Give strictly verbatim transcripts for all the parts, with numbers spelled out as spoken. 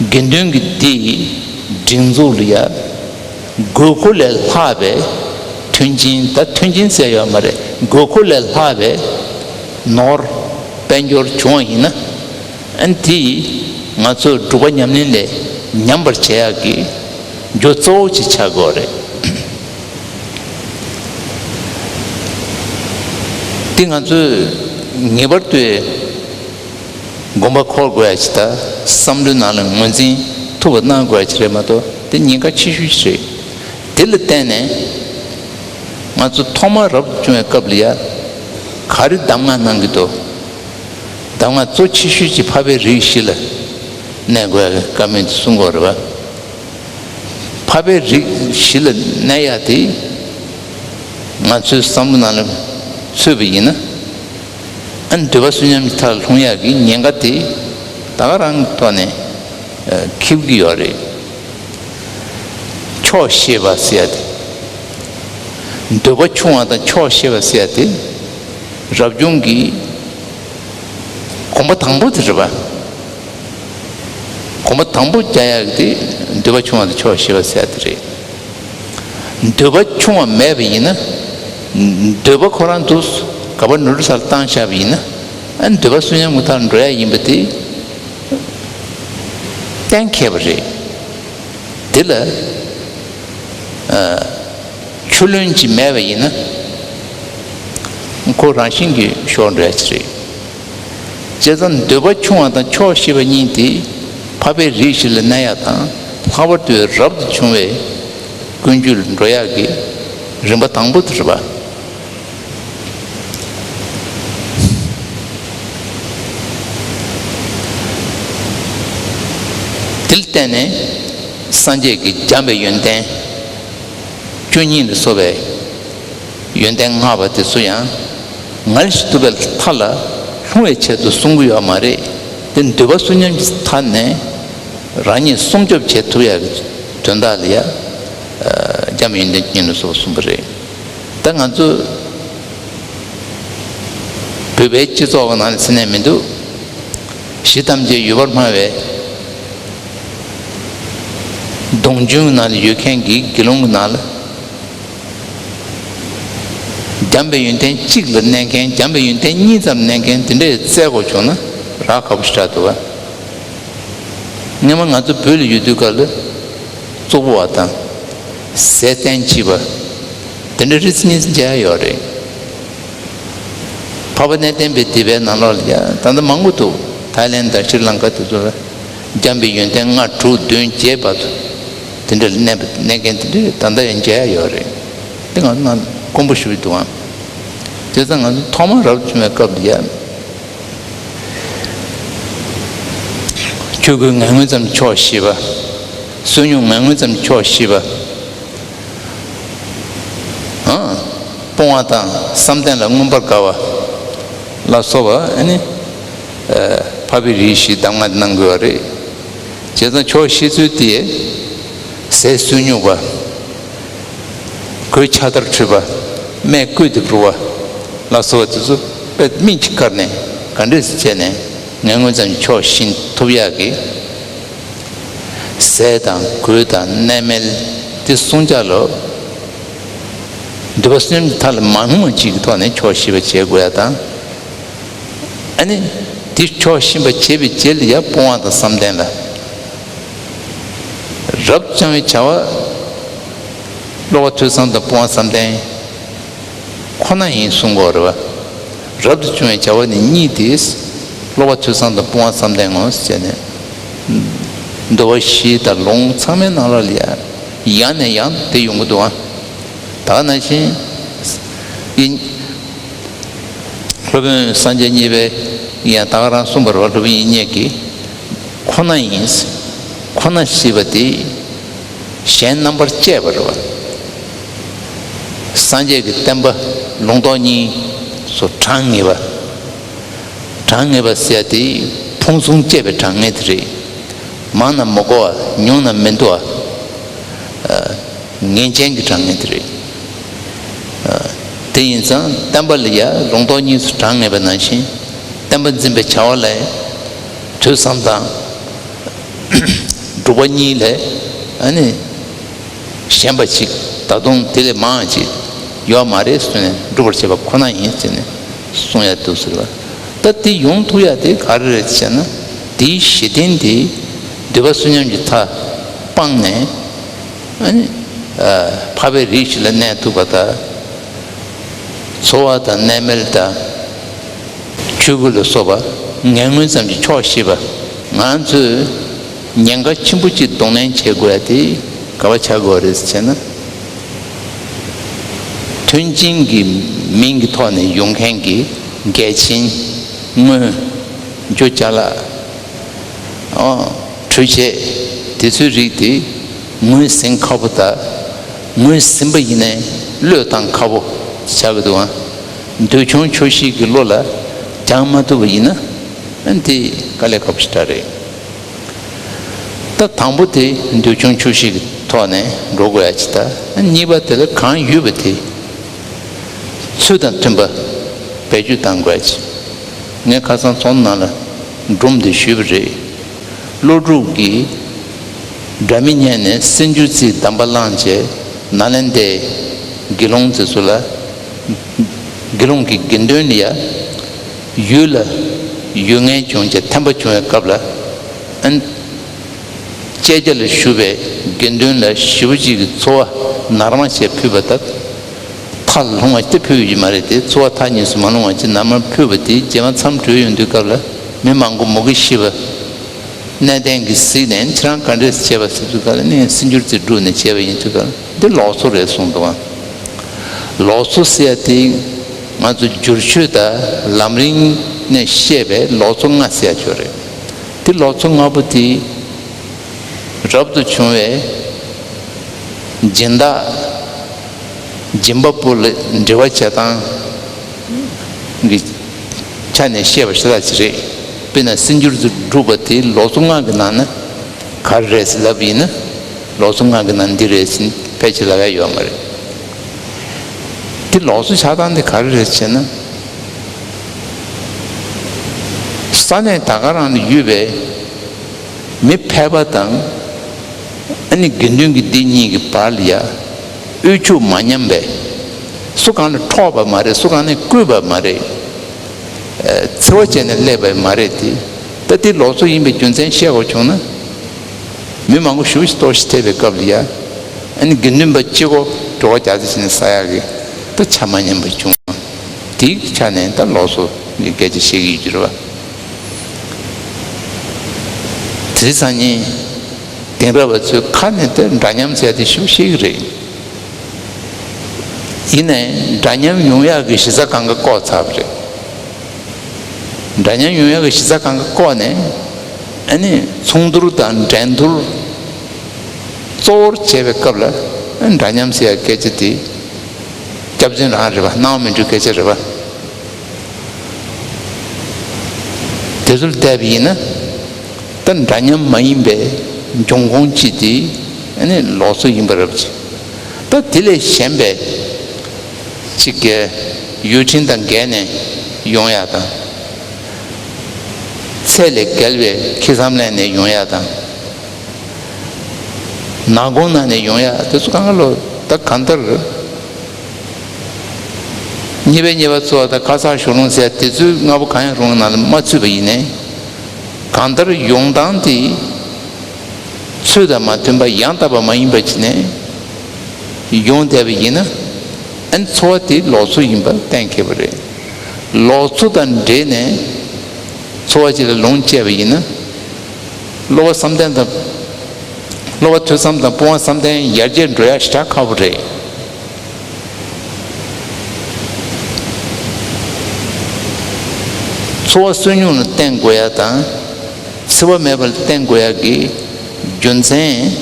དགེ་འདུན་གྱི་སྡེའི་སྒྲིག་འཛུགས་ལ་ཡ། དགོས་མཁོ་ལས་ལྷག་པའི་མཐུན་རྐྱེན། ད་མཐུན་རྐྱེན་ཟེར་ཡོད་མ་རེད། དགོས་མཁོ་ལས་ལྷག་པའི་ནོར་དཔལ་འབྱོར་བྱུང་བ་ཡིན་ན། ཨ་ནི་དེ་ང་ཚོས་སྒྲུབ་པ་ཉམས་ལེན་ལས་ཉམས་པར་བྱེད་ཡག་གི་རྒྱུ་གཙོ་བོ་ཅིག་ཆགས་དགོས་རེད། དེ་ང་ཚོས་ངེས་པར་དུ་དགོངས་པ་འཁོར་དགོས་ཡ་ཅིག་དང་། བསམ་བློའི་ནང་ལ་ངོས་འཛིན་ཐུབ་པ་གནང་དགོས་ཡ་ཅིག་རེད་མ་གཏོགས། དེ་ཉེན་ཁ་ཆེ་ཤོས་ཅིག་རེད། དེ་ལ་བརྟེན་ནས་ང་ཚོ་ཐོག་མར་རབ་ཏུ་བྱུང་བའི་སྐབས་ལ་ཡ། ག་རེ་གདམས་ངག་གནང་གི་འདུག་གདམས་ངག་གཙོ་ཆེ་ཤོས་ཅིག་འཕགས་པའི་རིགས་བཞི་ལ་གནས་དགོས་ཡ་གི་བཀའ་མོལ་དེ་གསུང་གི་ཡོད་རེད་པ། འཕགས་པའི་རིགས་བཞི་ལ་གནས་ཡ་དེ་ང་ཚོའི་བསམ་བློ་ནང་ལ་ཚུད་པ་ཡིན་ན། ཨ་ནི་འདོད་པ་གསོད་ཉམས་ཀྱི་མཐར་ལྷུང་ཡག་གི་ཉེན་ཁ་དེ་ད་ག་རང་གི་ཐོག་ནས་ཨ་འཁེལ་གྱི་ཡོད་རེད། ཆོག་ཤེས་པ་ཟེར་ཡ་དེ། འདོད་པ་ཆུང་བ་དང་ཆོག་ཤེས་པ་ཟེར་ཡ་དེ། རབ་བྱུང་གི་གོམ་པ་དང་པོ་དེ་རེད་པ། གོམ་པ་དང་པོ་རྒྱག་ཡག་གི་དེ་འདོད་པ་ཆུང་བ་དང་ཆོག་ཤེས་པ་ཟེར་ཡ་དེ་རེད། འདོད་པ་ཆུང་བ་མེད་པ་ཡིན་ན། འདོད་པ་ཁོ་རང་དུ་ག་པར་ནོར་འཁྲུལ་སར་བཏང་བཞག་པ་ཡིན་ན། ཨ་ནི་འདོད་པ་གསོད་ཉམས་ཀྱི་མཐར་འགྲོ་ཡ་ཡིན་པ་དེ་གཏན་འཁེལ་བ་རེད། དེ་ལ་ཨ་ཆུ་ལོན་ཅིག་མེད་པ་ཡིན་ན། ཁོ་རང་བཞིན་གྱིས་ཤོར་འགྲོ་ཡ་ཅིག་རེད། བྱས་ཙང་འདོད་པ་ཆུང་བ་དང་ཆོག་ཤེས་པ་གཉིས་དེ་འཕགས་པའི་རིགས་བཞི་ལ་གནས་ཡ་དང་། ལྷག་པར་དུ་རབ་ཏུ་བྱུང་བའི་ཀུན་སྤྱོད་ལ་འགྲོ་ཡག་གི་རིམ་པ་དང་པོ་དེ་རེད་པ། དེ་ལ་བརྟེན་ནས་སངས་རྒྱས་ཀྱིས་འཇམ་པའི་ཡོན་ཏན་བཅུ་གཉིས་ལ་སོགས་པའི་ཡོན་ཏན་བསྔགས་པ་དེ་ཚོ་ཡང་ངལ་ཞིང་དུབ་པའི་མཐའ་ལ་ལྷུང་བའི་ཆེད་དུ་གསུང་གི་ཡོད་མ་རེད། དེ་འདོད་པ་གསོད་ཉམས་ཀྱི་མཐའ་ནས་རང་ཉིད་སྲུང་སྐྱོབ་བྱེད་ཐུབ་ཡག་གི་དོན་དག་ལ་ཡ། ཨ་འཇམ་པའི་ཡོན་ཏན་བཅུ་གཉིས་ལ་སོགས་པ་གསུངས་པ་རེད། ད་ང་ཚོ་བོད་པའི་སྤྱི་ཚོགས་ཀྱི་ནང་ལ་ཟེར་ནས་མི་འདུག་གཞི་ཐམས་ཅད་ཡོད་པར་སྨྲ་བའི་སྡོམ་རྒྱུན་ནང་ལ་ཡོད་མཁན་གྱི་དགེ་སློང་གི་ནང་ལ། འཇམ་པའི་ཡོན་ཏན་གཅིག་ལ་གནས་མཁན། འཇམ་པའི་ཡོན་ཏན་གཉིས་ཙམ་གནས་མཁན་དེ་འདྲས་བཙལ་དགོས་བྱུང་ན་རག་ཁག་པོ་ཞེ་དྲག་འདུག་ག་སྔོན་མ་ང་ཚོ་བོད་ལ་ཡོད་དུས་སྐབས་ལ་བཙོག་པ་བ་དང་། ཟས་བསྟེན་བྱེད་པ། དེ་འདྲ་རིགས་གཉིས་མཇལ་ཡོད་རེད། འཕགས་པ་གནས་བརྟན་པའི་སྡེ་པའི་ནང་ལོགས་ལ་ཡ་ད་ལྟ་མང་པོ་འདུག་ཐའི་ལེན་དང་ཤྲི་ལང་ཀ་དེ་ཚོ་ལ་འཇམ་པའི་ཡོན་ཏན་ལྔ་དྲུག་བདུན་བརྒྱད་བར་དུ་དེ་འདྲ་ལ་གནས་པ་གནས་མཁན་དེ་འདྲ་ད་ལྟ་ཡང་མཇལ་ཡ་ཡོད་རེད། དེ་ང་ཚོ་ནང་དཀོན་པོ་ཞེ་པོ་འདུག་ཨང་། དེ་ཙང་ང་ཚོ་ཐོག་མར་རབ་བྱུང་བའི་སྐབས་ལ་ཡ། ཆོས་གོས་ངན་ངོན་ཙམ་ཆོག་ཤེས་པ། བསོད་སྙོམས་ངན་ངོན་ཙམ་ཆོག་ཤེས་པ། ཨ། སྤོང་བ་དང་བསམ་གཏན་ལ་མངོན་པར་དགའ་བ་ལ་སོགས་པ་ཨ་ནི། ཨ། འཕགས་པའི་རིགས་བཞིའི་གདམས་ངག་གནང་དགོས་པ་རེད། བྱས་ཙང་ཆོག་ཤེས་ཚུལ་དེ། ཟས་སུན་སྨྱུག་པ། གོས་ཕྱག་དར་འཁྲུད་པ། སྨད་བསྐུས་ཏེ་ཕུར་བ་ལ་སོགས་པ་དེ་ཚོ་དཔེ་སྨིན་གྱིས་བཀར་ནས་ག་འདྲས་སེ་བྱས་ནས་ངན་ངོན་ཙམ་ཆོག་ཤེས་ཐུབ་ཡག་གི། ཟས་དང་གོས་དང་གནས་མལ་དེ་བསྲུང་བྱ་ལོ། འདོད་པ་གསོད་ཉམས་ཀྱི་མཐའ་ལ་མ་ལྷུང་བ་ཅིག་གི་ཐོག་ནས་ཆོག་ཤེས་པ་བྱེད་དགོས་ཡ་དང་། ཨ་ནི། དེ་ཆོག་ཤེས་པ་བྱས་པའི་རྗེས་ལ་ཡ་སྤོང་བ་དང་བསམ་གཏན་ལ། རབ་འབྱམས་པའི་བྱ་བ། ཀློག་པ་ཐོས་བསམ་དང་སྤོང་བ་བསམ་གཏན་ཁོ་ན་ཡིན་གསུང་གི་ཡོད་རེད་པ། རབ་ཏུ་བྱུང་བའི་བྱ་བ་ནི་གཉིས་ཏེ། ཀློག་པ་ཐོས་བསམ་དང་སྤོང་བ་བསམ་གཏན་ངོ་ཟེར་ནས། འདུལ་བ་བཞི་དང་ལུང་ཚང་མའི་ནང་ལོགས་ལ་ཡ། ཡང་ནས་ཡང་དུ་དེ་ཡོང་གི་འདུག་ཨ། ད་ག་ནང་བཞིན། ཡིན། སློབ་དཔོན་སངས་རྒྱས་གཉིས་པས་ཡང་ད་ག་རང་གསུངས་པ་རེད་པ། སློབ་དཔོན་དབྱིག་གཉེན་གྱིས། ཁོ་ན་ཡིན། ཁོ་ན་ཞེས་པ་དེ་གཞན་རྣམ་པར་བཅད་པ་རེད་པ། སངས་རྒྱས་ཀྱི་བསྟན་པ་ལུང་རྟོགས་གཉིས་སུ་གྲངས་ངེས་པ། གྲངས་ངེས་པ་ཟེར་ཡ་དེ་ཕུང་གསུམ་བཅད་པའི་གྲངས་ངེས་དེ་རེད། མང་ན་མི་གོ་བ། ཉུང་ན་མི་འདུ་བ། ཨ། ངེས་ཅན་གྱི་གྲངས་ངེས་དེ་རེད། ཨ། དེ་ཡིན་ཙང་བསྟན་པ་ལ་ཡ་ལུང་རྟོགས་གཉིས་སུ་གྲངས་ངེས་པ་ནང་བཞིན། བསྟན་པ་འཛིན་པའི་བྱ་བ་ལ་ཐོས་བསམ་དང་ སྒྲུབ་པ་གཉིས་ལས་ཨ་ནི་གཞན་པ་ཅིག་ད་དུང་དེ་ལས་མང་ཅིག་ཡོད་མ་རེད་ཟེར་ནས་སྒྲུབ་པར་བྱེད་པ་ཁོ་ན་ཡིན་ཟེར་ནས་གསུང་ཡ་འདུག་ཟེར་བ། ད་དེ་ཡོང་ཐུབ་ཡ་དེ་ག་རེ་རེད་ཟེར་ན། དེའི་གཞི་རྟེན་དེ་འདོད་པ་བསོད་སྙོམས་ཀྱི་མཐའ་སྤངས་ནས་ཨ་ནི་འཕགས་པའི་རིགས་ཤིག་ལ་གནས་ཐུབ་པ་དང་། འཚོ་བ་དང་གནས་མལ་དང་ཆོས་གོས་ལ་སོགས་པ་ངན་ངོན་ཙམ་གྱིས་ཆོག་ཤེས་པ། ང་ཚོས་ཉེན་ཁ་ཆེན་པོ་གཅིག་གདོང་ལེན་བྱེད་དགོས་ཡ་དེ་ག་པར་ཆགས་དགོས་རེད་ཟེར་ན། མཐུན་རྐྱེན་གྱི་མིང་གི་ཐོག་ནས་ཡོང་མཁན་གྱི་འགལ་རྐྱེན་དངོས་འཇུ་ཅ་ལག་འཕྲུལ་ཆས་དེ་ཚོའི་རིགས་དེ་ངོས་ཟིན་ཁག་པོ་དང་། ངོས་ཟིན་པ་ཡིན་ནའི་བློས་བཏང་ཁག་པོ་ཆགས་ཀྱི་འདུག་ཨང་། འདོད་ཆུང་ཆོག་ཤེས་ཀྱི་བློ་ལ་སྦྱང་མ་ཐུབ་པ་ཡིན་ན་ཨ་ནི་དེ་དཀའ་ལས་ཁག་པོ་ཞེ་དྲག་རེད། ད་དང་པོ་དེ་འདོད་ཆུང་ཆོག་ཤེས་ཀྱི་ཐོག་ནས་འགྲོ་དགོས་ཡ་ཅིག་དང་། གཉིས་པ་དེ་ལ་གང་ཡོད་པ་དེ་ཚུལ་དང་མཐུན་པ་བེད་སྤྱོད་གཏང་དགོས་ཡ་ཅིག་ངས་ཁ་སང་ཚོགས་ནང་ལ་སྒྲུང་དེ་ཞུས་པ་རེད། ཀླུ་སྒྲུབ་ཀྱིས་སྒྲ་མི་སྙན་ནས་གསེར་འགྱུར་རྩིས་གདམས་པ་བླངས་རྗེས་ནཱ་ལེནྡྲའི་དགེ་སློང་དེ་ཚོ་ལ། དགེ་སློང་གི་དགེ་འདུན་ལ་ཡ། ཡུལ་ལ་ཡུལ་ངན་བྱུང་རྗེས་ཐན་པ་བྱུང་བའི་སྐབས་ལ། ཨན། བཅད་རྒྱ་ལ་ཞུགས་པའི་དགེ་འདུན་ལ་ཞེ་པོ་ཅིག་གི་འཚོ་བ་ནར་མ་ཞིག་ཕུལ་བ་དང་། མཐར་ལྷུང་བ་དེ་ཕུལ་ཡོད་མ་རེད་དེ། འཚོ་བ་མཐའ་གཉིས་སུ་མ་ལྷུང་བ་ཅིག་ནར་མར་ཕུལ་བ་དེ་རྗེས་མ་མཚམས་གྲོལ་ཡོང་དུས་སྐབས་ལ་མི་མང་པོ་མུ་གེ་ཤི་བ། གནས་བརྟན་གྱིས་གཟིགས་ནས་ཁྱེད་རང་ག་འདྲས་བྱས་པ་ཟེར་དུས་སྐབས་ལ་ནི་གསེར་འགྱུར་རྩིས་བསྒྲུགས་ནས་བྱས་པ་ཡིན་དུས་སྐབས་ལ་འདི་ལོགས་སུ་རེད་གསུངས་འདུག་བ། ལོགས་སུ་ཟེར་ཡ་དེ་ང་ཚོ་བསྒྱུར་བཅོས་དང་ལམ་རིམ་ནས་བཤད་པའི་ལོགས་སུ་ལྔ་ཟེར་ཡ་ཅིག་ཡོད་རེད། དེ་ལོགས་སུ་ལྔ་པོ་དེ། རབ་ཏུ་བྱུང་བའི་སྦྱིན་བདག་སྦྱིན་པ་པོ་ལ་འབྲེལ་བ་བྱེད་སྟངས་ཀྱི་ཆ་ནས་བཤད་པ་ཞེ་དྲག་ཅིག་རེད། དཔེར་ན་གསེར་འགྱུར་དུ་བསྒྲུབས་པ་དེ་ལོགས་སུ་ལྔ་གི་ནང་ན་ག་རེ་རེད་ཟེར་ལབ་ཡིན་ན། ལོགས་སུ་ལྔ་གི་ནང་འདི་རེད་ཟེར་ཕལ་ཆེར་ལབ་ཡ་ཡོད་མ་རེད། དེ་ལོགས་སུ་ཆགས་སྟངས་དེ་ག་རེ་རེད་ཟེར་ན། ས་གནས་ད་ག་རང་ལ་ཡོད་པའི་མི་ཕལ་པ་དང་ཨ་ནི་དགེ་འདུན་གྱི་སྡེ་གཉིས་ཀྱི་བར་ལ་ཡ་དབུལ་ཕྱུག་མ་མཉམ་པས། སུ་གང་ལ་འཕྲོག་པ་མ་རེད། སུ་གང་ལ་བརྐུས་པ་མ་རེད། ཨ། འཚེ་བ་བྱས་ནས་སླེབས་པ་མ་རེད་དེ། ད་དེ་ལོགས་སུ་ཡིན་པའི་རྒྱུ་མཚན་བཤད་དགོས་བྱུང་ན། མི་མང་པོ་ཞེ་པོ་ཅིག་གཏོར་བཤིག་ཐེབས་པའི་སྐབས་ལ་ཡ། ཨ་ནི་དགེ་འདུན་པ་གཅིག་པོ་གྲོད་ཁོག་རྒྱགས་ཚད་བྱས་ནས་ཟ་ཡག་གི་ད་ཆ་མ་མཉམ་པ་བྱུང་། དེའི་ཆ་ནས་ད་ལོགས་སུ་གི་སྐད་ཆ་བཤད་ཀྱི་ཡོད་རེད་བ། དེ་སང་ཉིན་དེང་རབས་པ་ཚོས་ཁ་ནས་ད་འདྲ་མཉམ་ཟེར་ཡ་དེ་ཞེ་པོ་བཤད་ཀྱི་རེད། ཡིན་ནའི་འདྲ་མཉམ་ཡོང་ཡག་གི་གཞི་རྩ་སྒང་ག་བཀོག་ཚར་བ་རེད། འདྲ་མཉམ་ཡོང་ཡག་གི་གཞི་རྩ་སྒང་ག་བཀོག་ནས། ཨ་ནི་མཚུངས་བསྡུར་དང་འགྲན་བསྡུར་གཙོ་བོར་བྱས་པའི་སྐབས་ལ། ཨ། འདྲ་མཉམ་ཟེར་ཡག་སྐད་ཆ་དེ་སྐྱག་རྫུན་རང་རེད་པ། སྣང་བ་མི་འགྲོའི་སྐད་ཆ་རེད་པ། དེ་ཚོར་བལྟས་པ་ཡིན་ན། ད་འདྲ་མཉམ་མ་ཡིན་པའི་འབྱུང་ཁུངས་གཅིག་དེ་ཨ་ནི་ལོགས་སུ་ཡིན་པ་རེད་པ། ད་དེ་ལས་གཞན་པའི་གཅིག་གི་ཡུལ་ཕྲན་དང་འགལ་ནས་ཡོང་ཡག་དང་། ཚད་ལས་བརྒལ་བའི་ཁེ་བཟང་ལེན་ནས་ཡོང་ཡག་དང་། ནང་ཁོངས་ནང་ནས་ཡོང་ཡག་དེ་ཚོ་གང་ག་ལོ། ད་གང་ལྟར་གཉིས་པའི་གཉིས་པ་ཚོ་ད་ཁ་གསག་ཞོགས་ལུང་ཟེར་དེ་ཚོའི་ལྔ་པོ་གང་ཡང་རུང་ནང་ལ་མ་ཚུད་པ་ཡིན་ནའི། གང་ལྟར་ཡོང་སྟངས་དེ་ཚུལ་དང་མ་མཐུན་པ་ཡང་དག་པ་མ་ཡིན་པ་བྱས་ནས་ཡོང་བསྡད་པ་ཡིན་ན། ཨ་ནི་འཚོ་བ་དེ་ལོགས་སུ་ཡིན་པ་གཏན་འཁེལ་བ་རེད། ལོགས་སུ་དང་འབྲེལ་ནས་འཚོ་བ་ཅིག་ལ་ལོངས་སྤྱད་པ་ཡིན་ན། བསླབ་པ་བསམ་གཏན་དང་། བསླབ་པ་ཐོས་བསམ་དང་སྤོང་བ་བསམ་གཏན་ཡར་རྒྱས་འགྲོ་ཡག་ཞེ་དྲག་ཁག་པོ་རེད། འཚོ་བ་སོ་ཉུལ་ལ་བརྟེན་དགོས་ཡག་དང་། འཚེ་བ་མེད་པ་ལ་བརྟེན་དགོས་ཡག་གི་རྒྱུ་མཚན།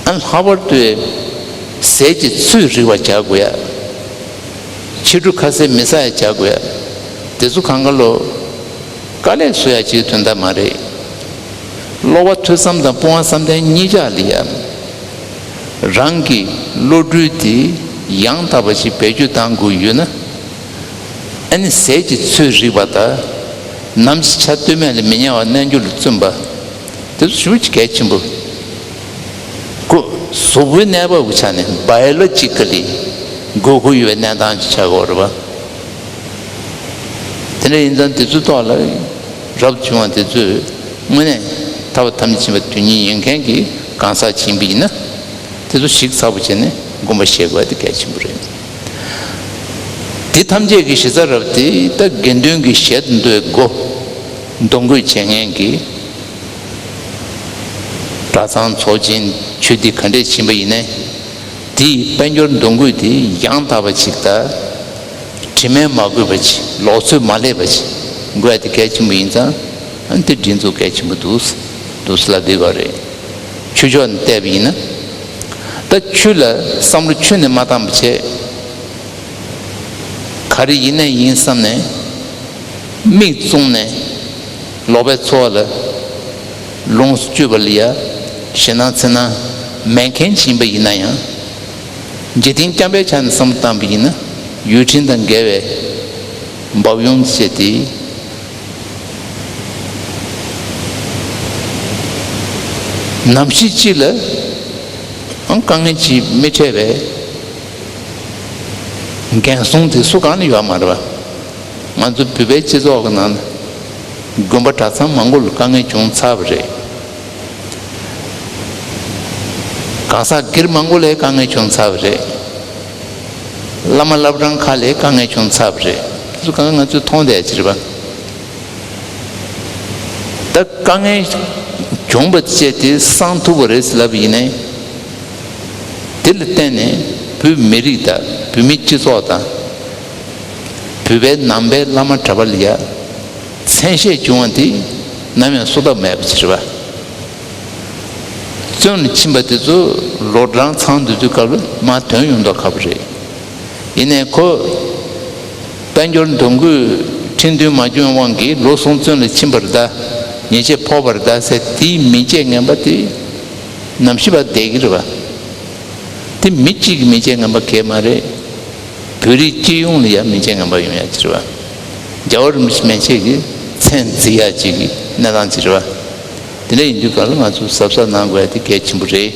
ཨ། ལྷག་པར་དུ་ཟས་ཀྱི་ཚོད་རིག་པ་བྱ་དགོས་ཡག་ཕྱི་དྲོ་ཁ་ཟས་མི་ཟ་ཡག་བྱ་དགོས་ཡག་དེ་ཚོ་གང་ག་ལོ། དཀའ་ལས་བཟོ་ཡག་ཅིག་དོན་དག་མ་རེད། བསླབ་པ་ཐོས་བསམ་དང་སྤོང་བ་བསམ་གཏན་གཉིས་ཆ་ལ་ཡང་། རང་གི་བློ་གྲོས་དེ་ཡང་དག་པ་ཞིག་བེད་སྤྱོད་གཏང་དགོས་ཡོད་ན། ཨ་ནི་ཟས་ཀྱི་ཚོད་རིག་པ་དང་། ནམ་ཞིག་ཆ་སྟོད་སྨད་ལ་མི་ཉལ་བར་རྣལ་འབྱོར་ལ་བརྩོན་པ། དེ་ཚོ་ཞེ་པོ་ཅིག་གལ་ཆེན་པོ། ཁོ་གཟུགས་པོའི་གནས་བབ་ཀྱི་ཆ་ནས་བ་ཡོ་ལོ་ཇི་ཀ་ལི་དགོས་མཁོ་ཡོད་པའི་གནས་སྟངས་ཅིག་ཆགས་ཀྱི་ཡོད་རེད་པ། དེ་འདྲ་ཡིན་ཙང་དེ་ཚོའི་ཐོག་ལ་རབ་བྱུང་བ་དེ་ཚོས་དངོས་གནས་ཐར་པ་ཐམས་ཅད་མཁྱེན་པ་དོན་གཉེར་ཡིན་མཁན་གྱི་གང་ཟག་ཡིན་པ་ཡིན་ན། དེ་ཚོ་ཞིབ་ཚགས་པོ་བྱས་ནས་དགོངས་པ་བཞེས་དགོས་པ་དེ་གལ་ཆེན་པོ་རེད། དེ་ཐམས་ཅད་ཀྱི་གཞི་རྩ་རབ་དེ་ད་དགེ་འདུན་གྱི་ཞལ་དུ་འདོན་དགོས། འདོན་དགོས་བྱེད་མཁན་གྱི་གྲྭ་ཚང་ཚོགས་ཆེན་ཆོས་སྡེ་ག་འདྲས་ཕྱིན་པ་ཡིན་ནའི། དེའི་དཔལ་འབྱོར་འདོན་དགོས་དེ་ཡང་དག་པ་ཅིག་དང་། དྲི་མས་མ་གོས་པ་ཅིག་ལོག་འཚོས་མ་སླེབས་པ་ཅིག་དགོས་ཡ་དེ་གལ་ཆེན་པོ་ཡིན་ཙང་། ཨ་ནི་དེ་སྒྲིག་འཛུགས་གལ་ཆེན་པོ་འདུག་འདུག་ཟེར་ལབ་བསྡད་ཡོད་རེད། ཆོས་ཕྱོགས་ནས་བལྟས་པ་ཡིན་ན། ད་ཆོས་ལ་བསམ་བློ་ཁྱོན་ནས་མ་བཏང་བ་བྱས། ག་རེ་ཡིན་ནའི་ཡིན་བསམ་ནས་མིག་བཙུམས་ནས་ལོག་པའི་འཚོ་བ་ལ་ལོངས་སུ་སྤྱོད་པ་ལ་ཡ་ཞེད་སྣང་འཚེར་སྣང་མེད་མཁན་ཞིག་ཡིན་པ་ཡིན་ན་ཡང་། འཇིག་རྟེན་བསྐྱངས་པའི་ཆ་ནས་བསམ་བློ་བཏང་པ་ཡིན་ན་ཡུལ་ཕྲན་དང་འགལ་བའི་འབབ་ཡོང་བྱས་ཏེ། ནམ་ཞིག་ཅིག་ལ་ཨང་དཀའ་ངལ་ཅིག་མི་འཕྲད་པའི་འགན་སྲུང་དེ་སུ་གང་ལ་ཡོད་མ་རེད་པ། ང་ཚོ་བོད་པའི་སྤྱི་ཚོགས་ཀྱི་ནང་ལ་དགོན་པ་གྲྭ་ཚང་མང་པོ་ལ་དཀའ་ངལ་བྱུང་ཚར་བ་རེད། གང་ཟག་སྒེར་མང་པོ་ལ་དཀའ་ངལ་བྱུང་ཚར་བ་རེད། བླ་མ་བླ་བྲང་ཁག་ལ་དཀའ་ངལ་བྱུང་ཚར་བ་རེད། དེ་ཚོ་གང་ག་ང་ཚོས་མཐོང་བསྡད་ཀྱི་རེད་པ། ད་དཀའ་ངལ་བྱུང་བ་བཅས་དེ་སངས་ཐུབ་པ་རེད་ཟེར་ལབ་པ་ཡིན་ནའི། དེ་ལ་བརྟེན་ནས་བོད་མི་རིགས་དང་བོད་མི་སྤྱི་ཚོགས་དང་། བོད་པའི་ནང་པའི་བླ་མ་གྲྭ་པ་ལ་ཡ་མཚན་ཤས་བྱུང་བ་དེ་ནམ་ཡང་གསོ་ཐབས་མེད་པ་ཅིག་རེད་པ། བཙོན་ལ་ཕྱིན་པ་དེ་ཚོ་ལོ་གྲངས་ཚང་དུས་ཚོད་སྐབས་ལ་མར་ཐོན་ཡོང་མདོག་ཁ་པོ་རེད། ཡིན་ནའི་ཁོ་དཔལ་འབྱོར་འདོན་དགོས་ཁྲིམས་མཐུན་མ་བྱུང་དབང་གིས་ལོ་གསུམ་བཙོན་ལ་ཕྱིན་པ་རེད་ད། ཉེས་ཆད་ཕོག་པ་རེད་ད་ཟེར་དེའི་མི་རྗེ་ངན་པ་དེ་ནམ་ཞིག་བར་བསྡད་ཀྱི་རེད་པ། དེ་མི་གཅིག་གི་མི་རྗེ་ངན་པ་གས་མ་རེད། བོད་རིགས་སྤྱི་ཡོངས་ལ་ཡང་མི་རྗེ་ངན་པ་ཡོང་ཡ་ཅིག་རེད་པ། རྒྱལ་བ་རིན་པོ་ཆེ་མན་ཆད་ཀྱི་མཚན་བརྫི་ཡ་ཅིག་གི་གནས་སྟངས་ཅིག་རེད་པ། དེ་འདྲ་ཡིན་དུས་གང་ལ་ང་ཚོ་གཟབ་གཟབ་གནང་དགོས་ཡ་དེ་གལ་ཆེན་པོ་རེད།